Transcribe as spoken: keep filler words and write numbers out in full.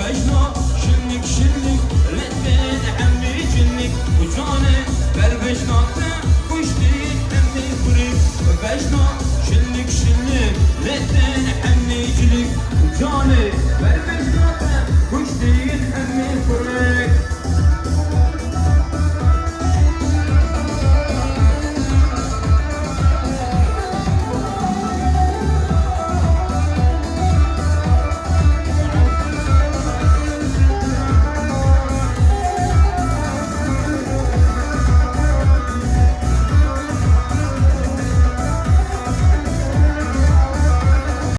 Vejna şillik şillik, letên hemî cillik. Û canê ber vejna te kuştî hemî kurik. Vejna şillik şillik, letên hemî cilik. Û canê